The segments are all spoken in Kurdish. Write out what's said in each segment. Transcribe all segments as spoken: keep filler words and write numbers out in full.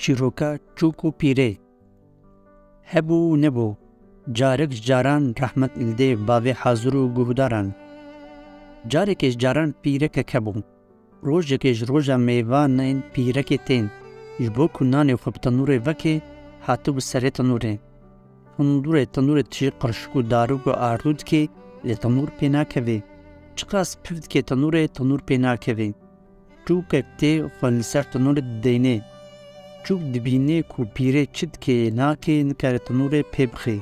Çîroka çûk û pîrê. Hebû û nebû. Carek ji caran rehmet li dê bavê hazir û guhdaran. Carekê ji caran pîrekek hebû. Rojekê ji roja mêvanên pîrekê tên. Ji bo ku nanê xwe bi tenûrê veke, hatibû serê tenûrê. Hundirê tenûrê tijî qirşik û darik û ardû dike, lê tenûr pê nakeve. Çiqas piv dike tenûrê, tenûr pê nakeve. Çûkek tê xwe li ser tenûrê dideynê. Çûk dibîne ku pîrê çi dike nake, nikare tenûrê pê bixe.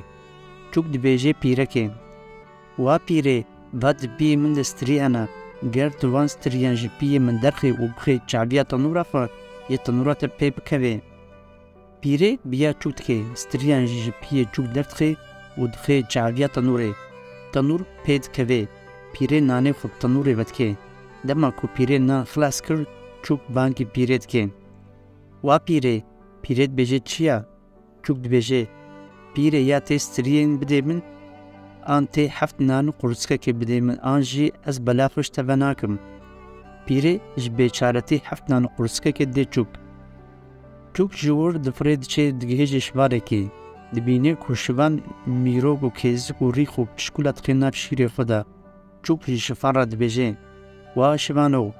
Çûk dibêje pîrekê, "Wa pîrê, va di piyê min de stirî hene. Ger tu van stiriyan ji piyê min derxê û bixê çaviya tenûra xwe, yê tenûra te pê bikeve." Pîrê biya çûk dike, stiriyan jî ji piyê çûk derdixe û dixe çaviya tenûrê. Tenûr pê dikeve. Pîrê nanê xwe bi tenûrê vedike. Dema ku pîrê nan xilas kir, çûk bangî pîrê dike. "Wa pîrê!" Pîrê dibêje, "Çi ya?" Çûk dibêje, "Pîrê, ya tê stiriyên bidê min, an tê heft nan û qursikekê bidê min, an jî ez bela xwe ji te venakim." Pîrê ji bêçaretî heft nan û qursikekê dê çûk. Çûk ji wir difirê diçe digihêje şivanekê. Dibîne ku şivan mîrok û kêzik û rîx û pişkula dixê nav şîrê xwe de. Çûk ji şivan re dibêje, "Wa şivano,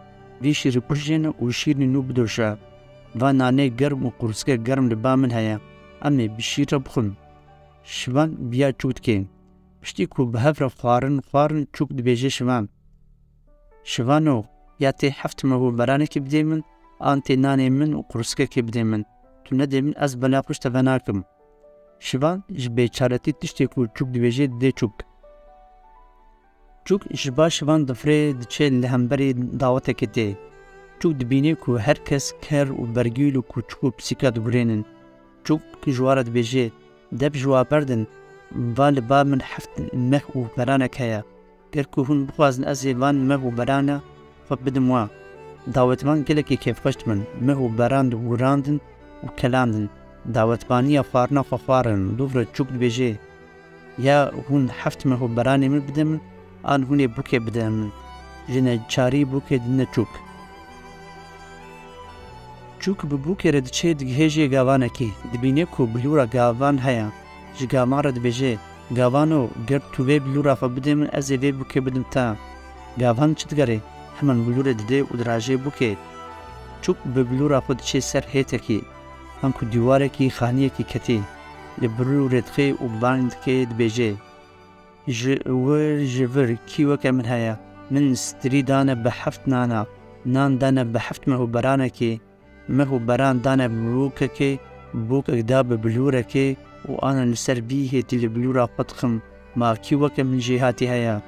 vî şîrê bixujêne û şîrê nû bidoşe. Va nanê germ û qursikek germ li ba min heye. Em ê bi şîr re bixwin." Şivan biya çûk dike. Piştî ku bi hev re xwarin xwarin, çûk dibêje şivan, "Şivano, ya tê heft meh û beranekê bidê min, an tê nanê min û qursikekê bidê min. Tu nedê min, ez bela xwe ji te venakim." Şivan ji bêçaretî tiştê ku çûk dibêje didê çûk. Çûk ji ba şivan difirê diçe li hemberî dawetekê tê. Çûk dibîne ku her kes ker û bergîl û kûçik û pisîka digurênin. Çûk ji wan re dibêje, "Dev ji wa berdin, va li ba min heft meh û beranek heye. Ger ku hûn bixwazin ez ê van meh û berana xwe bidim wa." Dawetvan gelekî kêfxweş dibin. Meh û beran digurandin û kelandin. Dawetbaniya xwarina xwe xwarin. Dûv re çûk dibêje, "Ya hûn heft meh û beranê min bidin min, an hûn ê bûkê bidin min." Ji neçarî bûkê didine çûk. Çûk bi bûkê re diçe digihêje gavanekê. Dibîne ku bilûra gavan heye. Ji gavan re dibêje, "Gavano, ger tu vê bilûra xwe bidê min, ez ê vê bûkê bidim te." Gavan çi digere? Hemen bilûrê dide û dirajê bûkê. Çûk bi bilûra xwe diçe ser hêtekê. Anku dîwarekî xaniyekî ketî. Li bilûrê dixe û bang dike, dibêje, "Ji wir ji vir kî weke min heye? Min stirî dane bi heft nana, nan dane bi heft meh û beranekê, meh û beran dane bi bûkekê, bûkek da bi bilûrekê û ana li ser vî hêtî li bilûra xwe dixim. Ma kî weke min jêhatî heye?"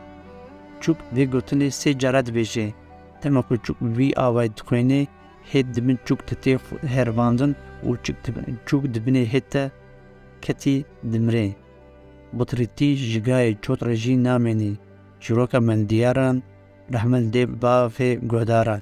Çûk vê gotinê sê cara dibêje. Dema ku çûk vî awayî dixwêne, hêt dibin çûk te tê xwe hervandin û çûk dibin, çûk dibinê hêt te ketî dimirê. Bitirîtî ji gayê çot re jî namênî. Çîroka min diyaran, rehmet dê bavê guhdaran.